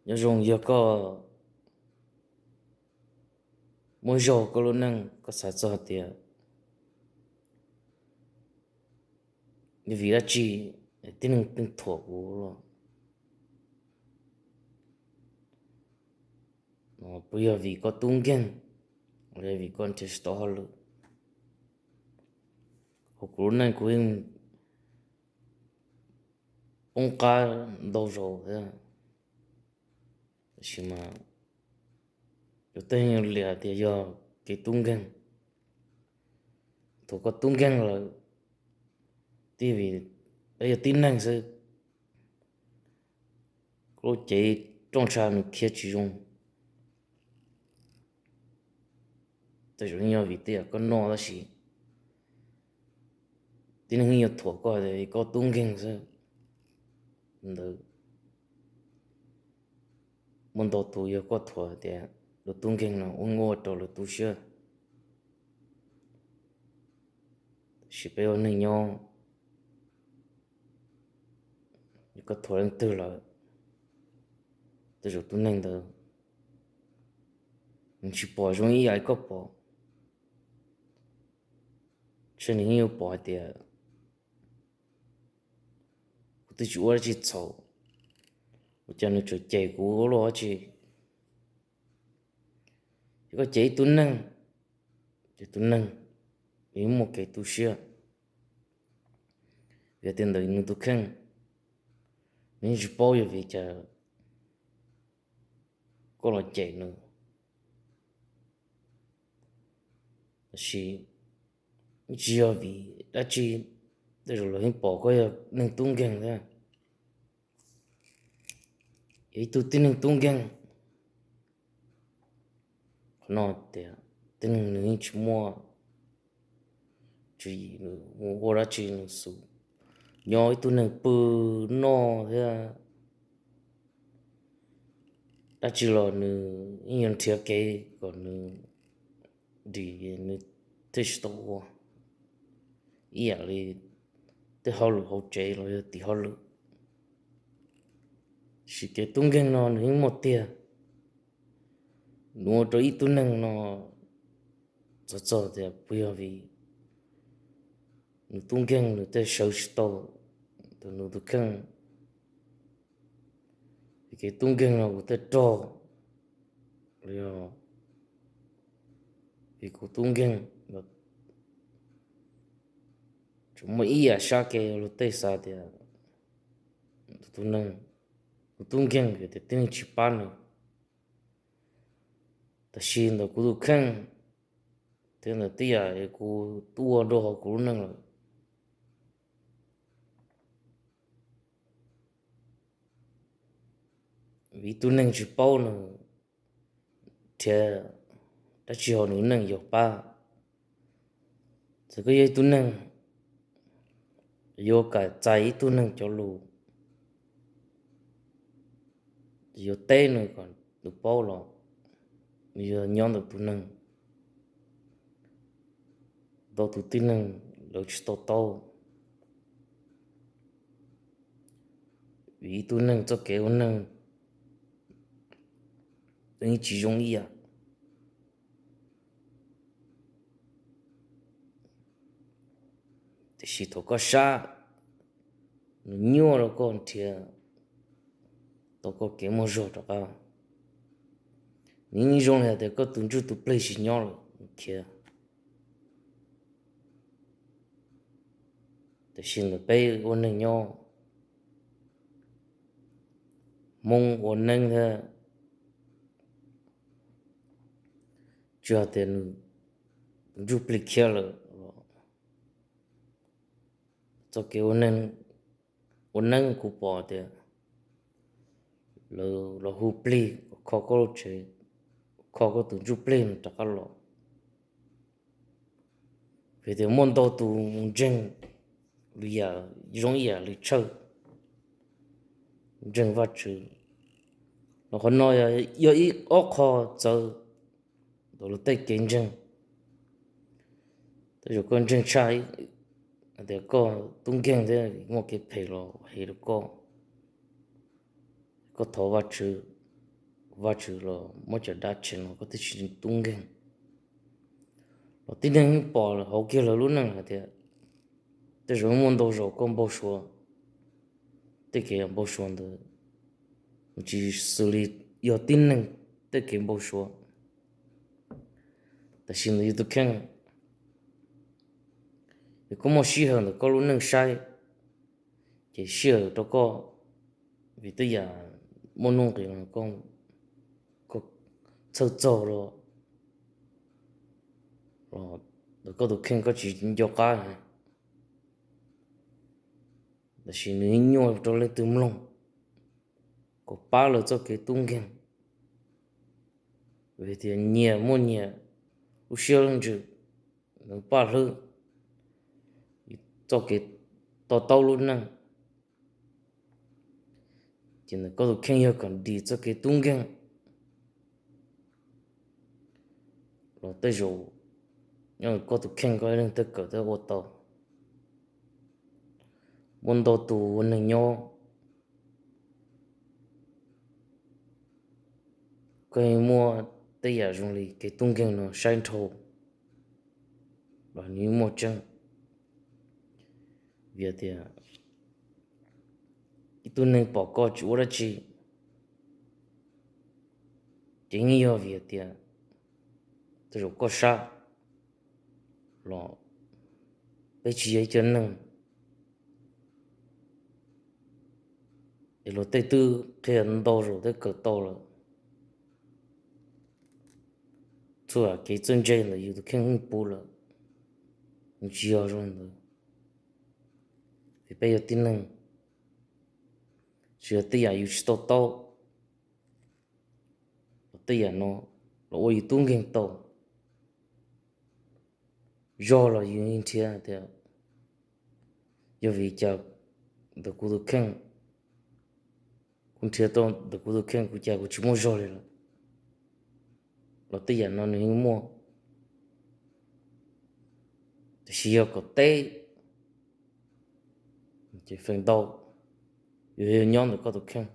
Nyob zoo yog koj muaj zog koj lub neej, koj xav txog tias yog vim dab tsi tib neeg twb thuam kuv los, puas yog vim koj tub nkeeg, los yog vim koj nrhiav tsis tau hauj lwm? Hauv kuv lub neej kuv yeej poob qab ntau zaus thiab, tab sis mas cov tej liam tias yog kev tub nkeeg. Thaum koj tub nkeeg lawm, tib vim yog tib neeg xwb, koj lub cev rooj ntsha nws khiav tsis zoo. Tej zaum yog vim tej yam koj noj tab sis tib neeg yeej yuav thuam koj tias koj tub nkeeg xwb. Ntawd muaj ntau tus yog koj thuam tias lawv tub nkeeg no ua ua rau lawv tu siab. Tab sis peb ua neeg nyob, yog koj thuam leej twg lawm, tej zaum tus neeg ntawd nws tsis pom zoo ib yam li koj pom, ntshe nws yeej yuav pom hais tias kuv twb tsis ua dab tsi txhaum, ua cas nws tseem cem kuv ua luaj dab tsi? Yog koj cem ib tug neeg, ces tus neeg nws yeej muaj kev tu siab, vim tias ntawm nws tus kheej nws yeej tsis paub yog vim cas koj los cem nws. Tab sis tsis yog vim dab tsi, tej zaum lawv yeej pom koj yog neeg tub nkeeg thiab, yog ib tug tib neeg tub nkeeg. Qhov no tias tib neeg nws yeej tsis muaj tswv yim, nws mus ua dab tsi nws xub nyob ib tug neeg pw noj thiab dab tsi los nws yeej yuav nrhiav kev kom nws dim, nws thiaj tsis tau ua ib yam li tej hauj lwm hauv tsev los yog tim hauj lwm. Tab sis kev tub nkeeg no nws yeej muaj tiag, nws ua rau ib tug neeg no txog txog tias puas yog vim nws tub nkeeg nws thiaj sawv tsis tau tus nws tus kheej. Vim kev tub nkeeg no kuv thiaj rog, los yog vim kuv tub nkeeg, tsuas muaj ib yam sab kev luag tej xav tias tus neeg, kuv tub nkeeg vim tias tib neeg tsis pab nws. Tab sis ntawm kuv tus kheej thiab ntawm tej yam kuv tuaj ua rau hauv kuv lub neej lawm, vim ib tug neeg tsis paub nws nrhiav dab tsi hauv nws neej yuav pab. Txawm koj yog ib tug neeg yuav kam txais ib tug neeg cov lus, yuav teb nws kom nws paub los nws yuav nyob ntawm tus neeg. Ntau tus tib neeg lawv tsis to taub, vim ib tug neeg txoj kev ua neeg yeej tsis zoo ib yam. Tiam sis thaum koj sab, nws nyuaj rau koj nrhiav tau koj kev muaj zog rov qab. Nws yeej zoo li hais tias koj tus ntsuj tus plig tsis nyob lawm khiav. Tiam sis ntawm peb ua neeg nyob, Hmoob ua neeb thiab, tsis hais tias nws tus ntsuj plig khiav lawm, txoj kev ua neeb kuv pom tias lawv los hu plig kom kho koj lub tsev, kho koj tus ntsuj plig rov qab los. Vim tias muaj ntau tus ntseeg lwm yam zoo ib yam li Tshawj, ntseeg Vajtswv, los qhov no yog ib ob qho txawv ntawm luag tej kev ntseeg. Tej zaum koj ntseeg tshaj tias koj tub nkeeg thiab muaj kev phem los hem rau koj, koj thov Vajtswv Vajtswv los muab cov dab tshem los koj thiaj tsis tub nkeeg. Los tib neeg pom hauv kiag lawv lub neej hais tias tej zaum muaj ntau zaus koj npau suav, tej kev npau suav ntawd tsis xws li yog tib neeg tej kev npau suav. Tam sim ntawd yus tus kheej, yog koj muaj sij hawm ntawm koj lub neej saib, ces sij hawm rau koj, vim tej yam muaj nuj nqis los koj txhawj txog los ntawm koj tus kheej koj tsis nco qab. Tab sis nws nyuaj rau leej twg mloog kom pab lawv txoj kev tub nkeeg, vim tias nyias muaj nyias lub siab lub ntsws, nws paj hlwb txoj kev to taub lub neej. Ces ntawm koj tus kheej yog kom dim txoj kev tub nkeeg los tej zaum nyob koj tus kheej koj ib leeg tej kawm thiaj ua tau. Muaj ntau tus ua neeg nyob, koj yeej muaj tej yam zoo li kev tub nkeeg no saib nrhau los nws yeej muaj tseeb. Vim tias ib tug neeg pom koj tsis ua dab tsi, ces yeej yog vim tias tej zaum koj sab los peb tsis yog ib co neeg, es luag tej twb qhia ntau zaus twb kawm tau lawm. Txhua kev txawj ntse ntawm yus tus kheej yeej puv lawm, nws tsis yog zoo ntawd. Vim peb yog tib neeg, tsis yog tej yam yus tsis to taub, los tej yam no los ua yus tub nkeeg tau. Zog los yus yeej nrhiav tias yog vim cas ntawm kuv tus kheej, kuv nrhiav tau ntawm kuv tus kheej kuv cas kuv tsis muaj zog li lawm. Los tej yam no nws yeej muaj, tiam sis yog kom teb ces feem ntau yus yog nyob ntawm koj tus kheej.